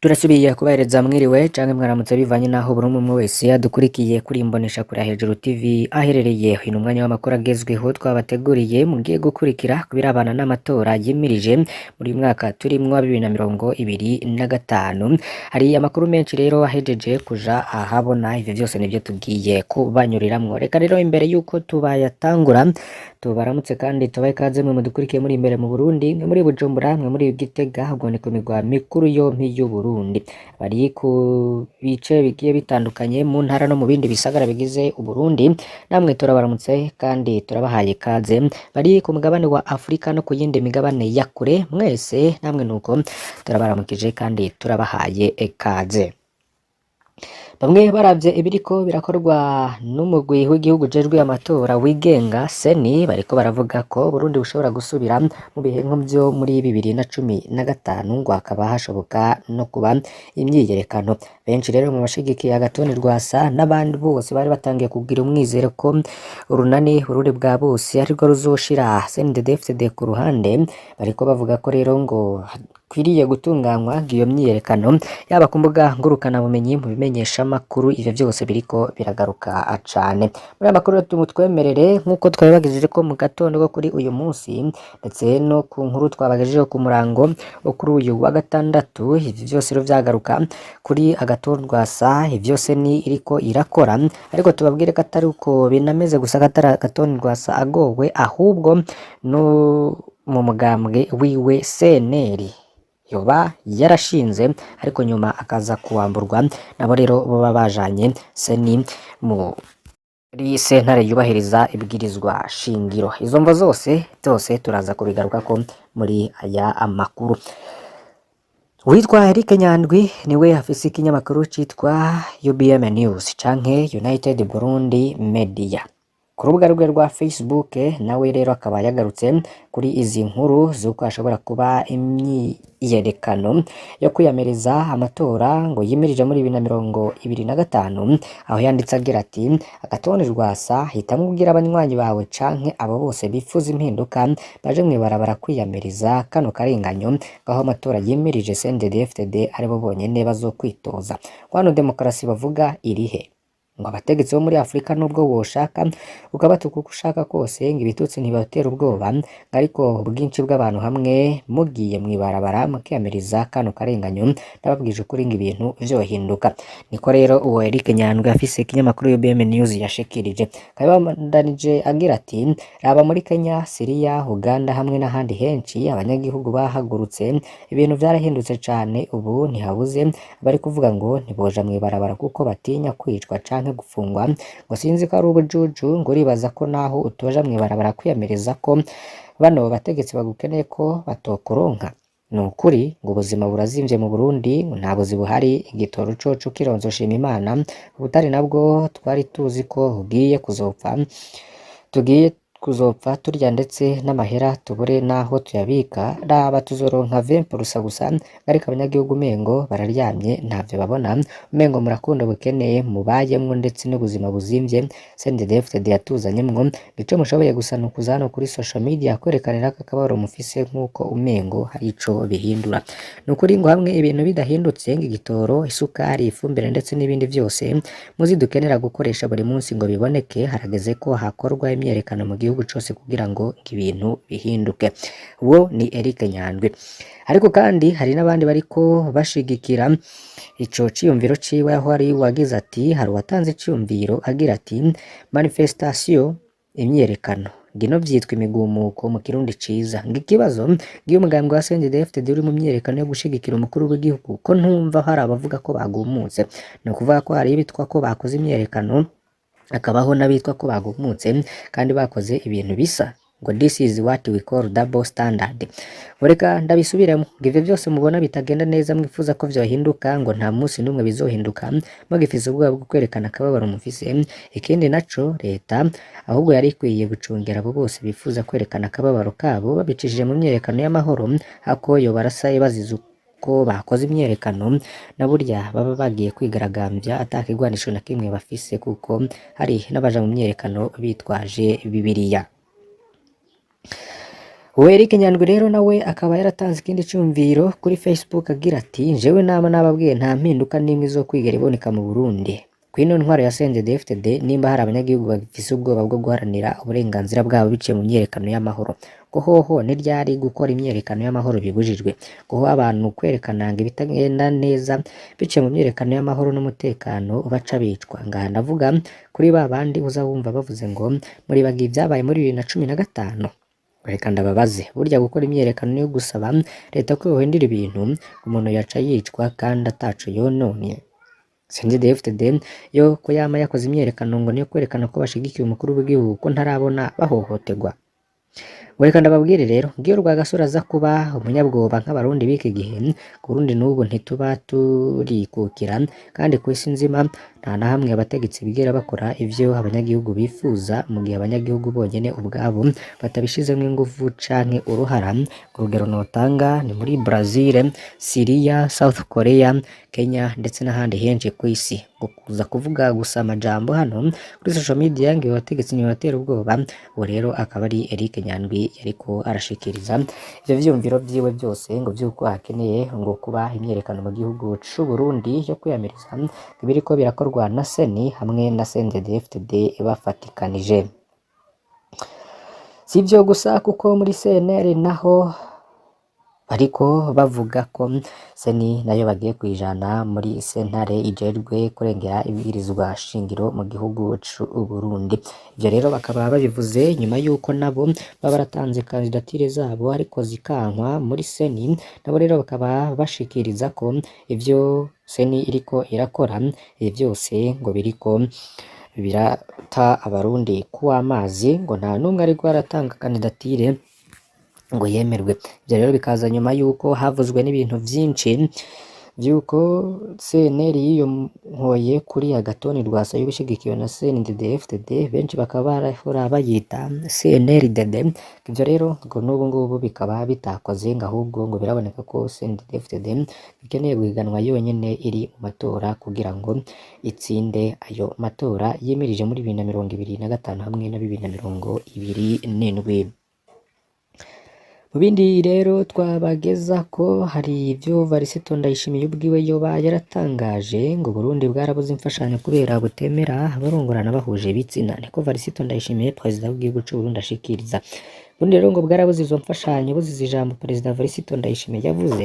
Turasubiye kubahereza mwiriwe canke mwaramutse, bivanye naho buri umwe wese adukurikiye kuri Imbonesha Kure ya Hejuru TV aherereye. Uyu ni umwanya w'amakuru agezweho twabateguriye, mugiye gukurikira ku birabana n'amatora yimirije muri uyu mwaka turimwo wa 2025. Hari amakuru menshi rero ahejeje kuja ahabona, ivyo vyose nivyo tugiye kubanyuriramwo. Reka rero imbere yuko tubayatangura tubaramutse kandi tubahe ikaze mwe mudukurikiye muri imbere mu Burundi, mwe muri Bujumbura, mwe muri Gitega, ubwo ni ku migwa mikuru yompi y'Uburundi. Bari ku bice bigiye bitandukanye mu ntara no mu bindi bisagara bigize Uburundi, namwe turabaramutse kandi turabahaye ikaze. Bari ku mugabane wa Afrika no ku yindi migabane ya kure, mwese namwe nuko turabaramukije kandi turabahaye ikaze. Bamwe baravye ibiriko birakorwa n'umugwi w'igihugu ujejwe amatora wigenga CENI, bariko baravuga ko Burundi bushobora gusubira mu bihe nk'ivyo muri 2015, ngo hakaba hashoboka no kuba imyiyerekano. Benshi rero mu bashigikiye Agathon Rwasa n'abandi bose bari batangiye kugira umwizero ko urunani Burundi bwa bose arirwo ruzoshira CNDD-FDD ku ruhande, bariko bavuga ko rero ngo hakwiriye gutunganywa iyo myiyerekano, yaba ku mbuga ngurukanabumenyi, mu bimenyeshamakuru, ivyo vyose biriko biragaruka cane. Muri aya makuru rero twemerere, nk'uko twabibagejeje ko mu gatondo ko kuri uyu munsi, ndetse no ku nkuru twabagejejeho ku murango wo kuri uyu wa gatandatu, ivyo vyose rero vyagaruka kuri Agathon Rwasa, ivyo CENI iriko irakora. Ariko tubabwire ko atari uko binameze gusa, ko atari Agathon Rwasa agowe, ahubwo no mu mugambwe wiwe CNL yoba yarashinze ariko nyuma akaza kuwamburwa, nabo rero boba bajanye CENI muri sentare yubahiriza ibwirizwa shingiro. Izo mvo zose zose turaza kubigarukako muri aya amakuru. Uwitwa Eric Nyandwi niwe afise ikinyamakuru citwa UBM News canke United Burundi Media. Ku rubuga rwe rwa Facebook nawe rero akaba yagarutse kuri izi nkuru z'uko hashobora kuba imyiyerekano yo kwiyamiriza amatora ngo yimirije muri 2025, aho yanditse agira ati: "Agathon Rwasa, hitamwo ubwira abanywanyi bawe canke abo bose bifuza impinduka baje mw'ibarabara kwiyamiriza kano karenganyo, aho amatora yimirije CNDD-FDD aribo bonyene bazokwitoza. Kwano demokarasi bavuga irihe? Ngo abategetsi bo muri Afrika, nubwo woshaka ukabatuka uko ushaka kose, ngo ibitutsi ntibatera ubwoba, ariko ubwinshi bw'abantu hamwe mugiye mw'ibarabara mukiyamiriza kano karenganyo, ndababwije ukuri ngo ibintu vyohinduka." Niko rero uwo Eric Nyandwi afise ikinyamakuru UBM News yashikirije. Kabibandanije agira ati: "Raba muri Kenya, Syria, Uganda hamwe n'ahandi henshi, abanyagihugu bahagurutse, ibintu vyarahindutse cane. Ubu ntihabuze bari kuvuga ngo ntiboja mw'ibarabara kuko batinya kwicwa canke gufungwa, ngo sinzi ko ari ubujuju. Ngo uribaza ko naho utoja mw'ibarabara kwiyamiriza ko bano bategetsi bagukeneye ko batokuronka? Ni ukuri ngo ubuzima burazimvye mu Burundi, ngo nta buzi buhari, igitoro coco kironzo shima Imana, ubutari nabwo twari tuzi ko bugiye kuzopfa, tugiye kuzopfa turya, ndetse n'amahera tubure naho tuyabika. Raba tuzoronka 20% gusa, ariko abanyagihugu umengo bararyamye, ntavyo babona, umengo murakunda ubukene mubayemwo ndetse n'ubuzima buzimvye CNDD-FDD yatuzanyemwo. Ico mushoboye gusa ni ukuza hano kuri social media kwerekanira ko akababaro mufise, nk'uko umengo hari ico bihindura. Ni ukuri ngo hamwe ibintu bidahindutse, ngo igitoro, isukari, ifumbire ndetse n'ibindi vyose muzi dukenera gukoresha buri munsi ngo biboneke, harageze ko hakorwa imyiyerekano mu gihugu cose kugira ngo ibintu bihinduke." Uwo ni Eric Nyandwi. Ariko kandi hari n'abandi bariko bashigikira ico ciyumviro ciwe, aho hari uwagize ati, hari uwatanze iciyumviro agira ati: "Manifestation, imyiyerekano, ngino vyitwa imigumuko mu Kirundi ciza. Ngo ikibazo ngiyo umugambwe wa CNDD-FDD uri mu myiyerekano yo gushigikira umukuru w'igihugu, ko ntumva hari abavuga ko bagumutse? Ni ukuvuga ko hari ibitwa ko bakoze imyiyerekano, hakabaho n'abitwa ko bagumutse kandi bakoze ibintu bisa. Ngo this is what we call double standard. Ngo reka ndabisubiremo, ngo ivyo vyose mubona bitagenda neza mwifuza ko vyohinduka, ngo nta munsi n'umwe bizohinduka mugifise ubwoba bwo kwerekana akababaro mufise. Ikindi naco, leta ahubwo yari ikwiye gucungera abo bose bifuza kwerekana akababaro kabo babicishije mu myiyerekano y'amahoro, hako yobarasa bazize ko bakoze imyiyerekano, na burya baba bagiye kwigaragambya ata kigwanisho na kimwe bafise, kuko hari n'abaja mu myiyerekano bitwaje Bibiliya." Uwo Eric Nyandwi rero nawe akaba yaratanze ikindi ciyumviro kuri Facebook agira ati: "Jewe nama nababwiye, nta mpinduka n'imwe izokwigera iboneka mu Burundi kw'ino ntwaro ya CNDD-FDD nimba hari abanyagihugu bagifise ubwoba bwo guharanira uburenganzira bwabo biciye mu myiyerekano y'amahoro. Ngo hoho ni ryari gukora imyiyerekano y'amahoro bibujijwe? Ngo abantu kwerekana ngo ibitagenda neza biciye mu myiyerekano y'amahoro n'umutekano baca bicwa? Ngaha ndavuga kuri ba bandi uza wumva bavuze ngo muribagiye ibyabaye muri 2015. Reka ndababaze, burya gukora imyiyerekano yo gusaba leta ko yohindura ibintu, umuntu yaca yicwa kandi ataco yononye? CNDD-FDD yo ko yama yakoze imyiyerekano ngo niyo kwerekana ko bashigikiye umukuru w'igihugu, ko ntarabona bahohoterwa? Ngo reka ndababwire rero, ngiyo Rwagasore aza kuba umunyabwoba nk'abarundi b'iki gihe, ku Burundi n'ubu ntituba turikukira. Kandi ku isi nzima nta na hamwe abategetsi bigera bakora ivyo abanyagihugu bifuza mu gihe abanyagihugu bonyene ubwabo batabishizemwo inguvu canke uruhara. Urugero notanga ni muri Brazil, Syria, South Korea, Kenya ndetse n'ahandi henshi ku isi. Ngo kuza kuvuga gusa amajambo hano kuri social media ngo abategetsi ntibatera ubwoba." Uwo rero akaba ari Eric Nyandwi yariko arashikiriza ivyo vyiyumviro vyiwe byose, ngo vy'uko hakeneye ngo kuba imyiyerekano mu gihugu c'u Burundi yo kwiyamiriza ibiriko birakorwa na CENI hamwe na CNDD-FDD bafatikanije. Si ivyo gusa, kuko muri CNL naho bariko bavuga ko CENI nayo bagiye kuyijana muri sentare ijejwe kurengera ibwirizwa shingiro mu gihugu c'u Burundi. Ivyo rero bakaba babivuze nyuma y'uko nabo baba baratanze kandidatire zabo ariko zikankwa muri CENI. Nabo rero bakaba bashikiriza ko ivyo CENI iriko irakora ibi vyose ngo biriko birata abarundi kuw'amazi, ngo nta n'umwe ariko aratanga kandidatire ngo yemerwe. Ivyo rero bikaza nyuma y'uko havuzwe n'ibintu vyinshi vy'uko CNL yiyonkoye kuri Agathon Rwasa ishigikiwe na CNDD-FDD, benshi bakaba barahora bayita CNRDD. Ivyo rero ngo n'ubu ngubu bikaba bitakoze, ngo ahubwo ngo biraboneka ko CNDD-FDD ikeneye guhiganwa yonyene iri mu matora kugira ngo itsinde ayo matora yimirije muri 2025 hamwe na 2027. Mu bindi rero twabageza ko hari ivyo Varisito Ndayishimiye ubwiwe yoba yaratangaje, ngo Burundi bwarabuze imfashanyo kubera butemera abarongorana bahuje ibitsina. Niko Varisito Ndayishimiye, perezida w'igihugu c'u Burundi, ashikiriza. Burundi rero ngo bwarabuze izo mfashanyo buzize ijambo perezida Varisito Ndayishimiye yavuze,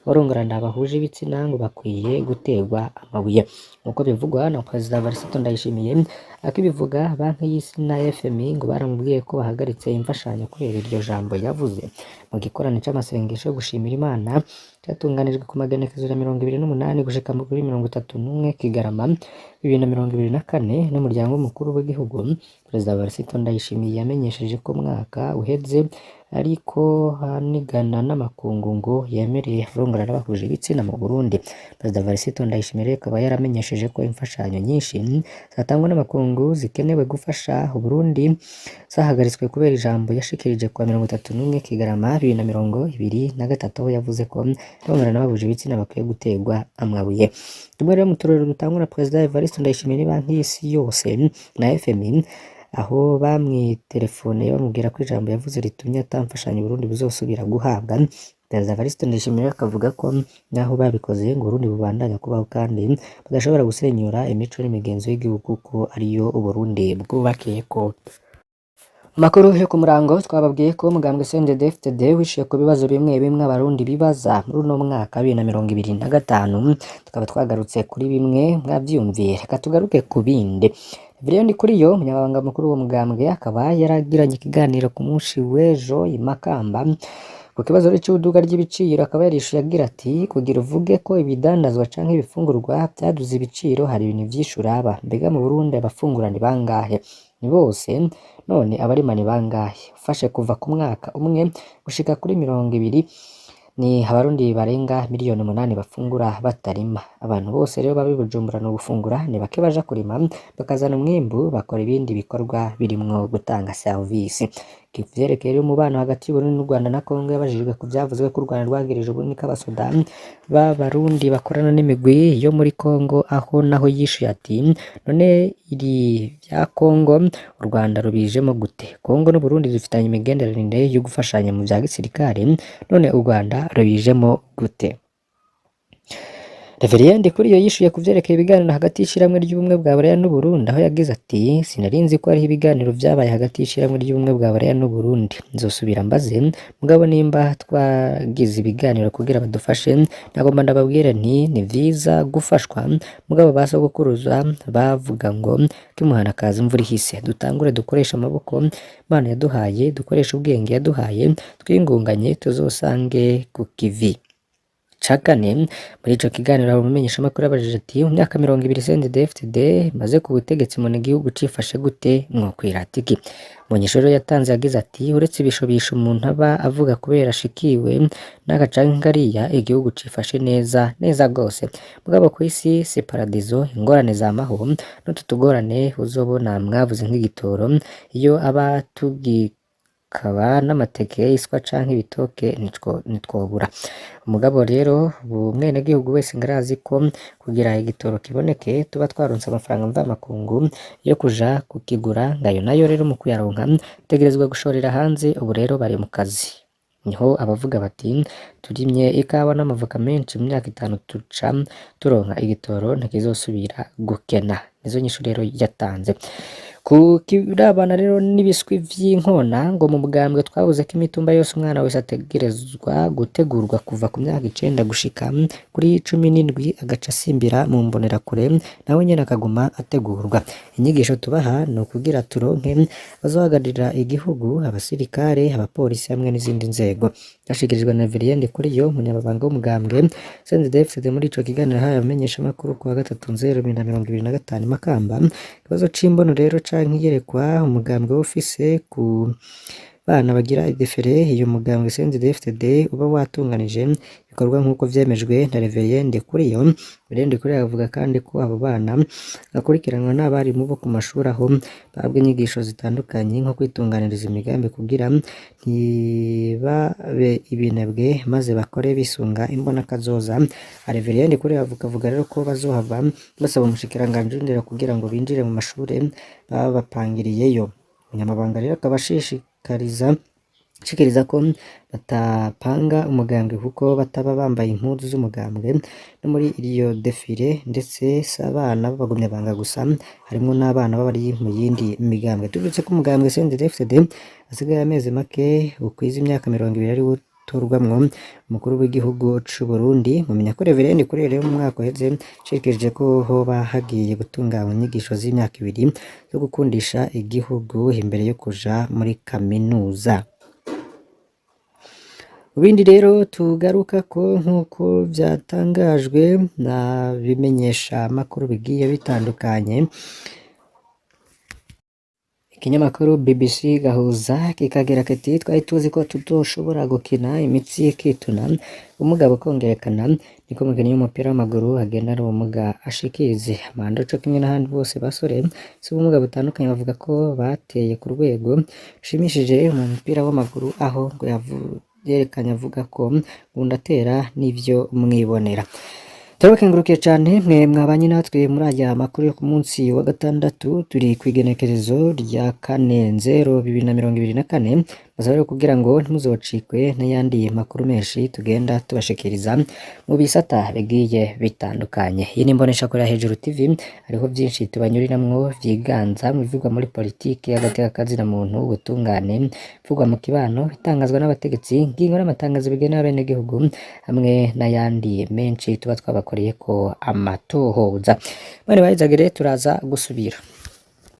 abarongorana bahuje ibitsina ngo bakwiye guterwa amabuye. Nkuko bivugwa na perezida Varisito Ndayishimiye, akibivuga banki y'isi na FMI ngo baramubwiye ko bahagaritse imfashanyo kubera iryo jambo yavuze. Mu gikorane c'amasengesho yo gushimira Imana cyatunganijwe ku magenekerezo ya 28 gushika kuri 31 Kigarama 2024 n'umuryango mukuru w'igihugu, perezida Varisito Ndayishimiye yamenyesheje ko umwaka uheze ariko hanigana n'amakungu ngo yemereye abarongorana bahuje ibitsina mu Burundi. Perezida Varisito Ndayishimiye akaba yaramenyesheje ko imfashanyo nyinshi zatangwa n'amakungu zikenewe gufasha Uburundi zahagaritswe kubera ijambo yashikirije kuwa 31 Kigarama 2023, aho yavuze ko abarongorana bahuje ibitsina bakwiye guterwa amabuye. Tumwe rero mu turorero dutangwa na perezida Evariste Ndayishimiye ni banki y'isi yose na FMI, aho bamwitelefone bamubwira ko ijambo yavuze ritumye ata mfashanyo Uburundi buzosubira guhabwa. Perezida Evariste Ndayishimiye akavuga ko naho babikoze ngo Uburundi bubandanya kubaho kandi badashobora gusenyura imico n'imigenzo y'igihugu kuko ariyo Uburundi bwubakiyeko. Amakuru yo ku murango, twababwiye ko umugambwe CNDD-FDD wishuye ku bibazo bimwe bimwe abarundi bibaza muri uno mwaka 2025, tukaba twagarutse kuri bimwe mwavyumviye. Reka tugaruke ku bindi. Reverien Ndikuriyo, umunyamabanga mukuru w'uwo mugambwe, akaba yaragiranye ikiganiro ku munsi w'ejo i Makamba ku kibazo cy'iduga ry'ibiciro, akaba yarishuye agira ati: "Kugira uvuge ko ibidandazwa canke ibifungurwa vyaduze ibiciro, hari ibintu vyinshi uraba. Mbega mu Burundi abafungura ni bangahe? Ni bose? None abarima ni bangahe? Ufashe kuva ku mwaka umwe gushika kuri 20, ni abarundi barenga miliyoni 8 bafungura batarima. Abantu bose rero baba i Bujumbura ni ugufungura, ni bake baja kurima bakazana umwimbu, bakora ibindi bikorwa birimwo gutanga serivisi." Ivyerekeye rero umubano hagati y'Uburundi n'u Rwanda na Kongo, yabajijwe ku vyavuzwe ko u Rwanda rwagirije Uburundi ko abasoda b'Abarundi bakorana n'imigwi yo muri Kongo, aho naho yishuye ati: "None iri vya Kongo u Rwanda rubijemo gute? Kongo n'Uburundi dufitanye imigenderanire yo gufashanya mu vya gisirikare, none u Rwanda rubijemo gute?" Reverien Ndikuriyo yishuye ku vyerekeye ibiganiro hagati y'ishirahamwe ry'ubumwe bwa Buraya n'Uburundi, aho yagize ati: "Sinari nzi ko hariho ibiganiro vyabaye hagati y'ishirahamwe ry'ubumwe bwa Buraya n'Uburundi. Nzosubira mbaze, mugabo nimba twagize ibiganiro kugira badufashe, nagomba ndababwire nti ni vyiza gufashwa, mugabo ba sogokuruza bavuga ngo kimuhana kaza imvura ihise. Dutangure dukoreshe amaboko Imana yaduhaye, dukoreshe ubwenge yaduhaye, twingunganye tuzosange ku kivi." Ca kane, muri ico kiganiro hari umumenyeshamakuru yabajije ati: "Mu myaka 20 CNDD-FDD imaze ku butegetsi, mubona igihugu cifashe gute, mwokwirata iki?" Mu nyishu rero yatanze yagize ati: "Uretse ibishobisho umuntu aba avuga kubera ashikiwe n'aka canke kariya, igihugu cifashe neza neza gose. Mugabo kw'isi si paradizo, ingorane zamaho, n'utu tugorane uzobona mwavuze nk'igitoro, iyo aba tugikaba n'amateke, iswa canke ibitoke ntitwobura. Umugabo rero umwenegihugu wese ngarazi ko kugira igitoro kiboneke tuba twaronse amafaranga mvamakungu yo kuja kukigura, ngayo nayo rero mu kuyaronka dutegerezwa gushorera hanze, ubu rero bari mu kazi. Niho abavuga bati turimye ikawa n'amavoka menshi mu myaka 5 tuca turonka igitoro, ntikizosubira gukena." Nizo nyishu rero yatanze. Ku kirabana rero n'ibiswi vy'inkona, ngo mu mugambwe twabuze ko imitumba yose umwana wese ategerezwa gutegurwa kuva ku myaka 9 gushika kuri 17, agaca asimbira mu mbonerakure, nawe nyene akaguma ategurwa. Inyigisho tubaha ni ukugira turonke abazohagararira igihugu, abasirikare, abapolisi hamwe n'izindi nzego. Vyashikirijwe na Reverien Ndikuriyo, umunyamabanga w'umugambwe CNDD-FDD, muri ico kiganiro yahaye abamenyeshamakuru kuwa gatatu Nzero 2025 i Makamba. Ikibazo c'imbono rero canke iyerekwa umugambwe ufise ku bana bagira idefere, iyo mugambwe CNDD-FDD uba watunganije ibikorwa nk'uko vyemejwe na Reverien Ndikuriyo. Reverien Ndikuriyo avuga kandi ko abo bana bakurikiranwa n'abarimu bo ku mashuri, aho bahabwa inyigisho zitandukanye nko kwitunganiriza imigambi kugira ntibabe ibinebwe, maze bakore bisunga imbonakazoza. Reverien Ndikuriyo avuga rero ko bazohava basaba umushikiranganji w'indero kugira ngo binjire mu mashure babapangiriyeyo. Umunyamabanga rero akaba ashikiriza ko batapanga umugambwe kuko bataba bambaye impuzu z'umugambwe no muri iyo defile, ndetse si abana b'abagumyabanga gusa, harimwo n'abana b'abari mu yindi migambwe. Tubibutse ko umugambwe CNDD-FDD hasigaye amezi make ukwiza imyaka 20 ari wo utorwamwo umukuru w'igihugu c'u Burundi. Mumenya ko Reverien Ndikuriyo rero mu mwaka uheze yashikirije ko hoba hagiye gutunganywa inyigisho z'imyaka 2 zo gukundisha igihugu imbere yo kuja muri kaminuza. Mu bindi rero tugaruka ko nk'uko vyatangajwe na bimenyesha makuru bigiye bitandukanye, ikinyamakuru BBC gahuza kikagira kiti: "Twari tuzi ko tuzoshobora gukina imitsi ikituna, ubumuga bukongerekana," niko umukinyi w'umupira w'amaguru agendana ubumuga ashikirize. Amanda co kimwe n'ahandi bose basore bafise ubumuga butandukanye bavuga ko bateye ku rwego rushimishije mu mupira w'amaguru, aho ngo yerekanye avuga ko ndatera n'ivyo mwibonera. Turabakengurukiye cane mwe mwabanye natwe muri aya makuru yo ku munsi wa gatandatu, turi kw'igenekerezo rya 4 Nzero 2024. Basaba rero kugira ngo ntimuzocikwe n'ayandi makuru menshi tugenda tubashikiriza mu bisata bigiye bitandukanye. Iyi ni imboneshakure ya Hejuru TV, hariho vyinshi tubanyuriramwo vyiganza mu bivugwa muri politike, agateka kazina muntu, ubutungane, bivugwa mu kibano, bitangazwa n'abategetsi, ingingo n'amatangazo bigenewe abenegihugu, hamwe n'ayandi menshi tuba twabakoreyeko amatohoza. Bane bahezagire, turaza gusubira.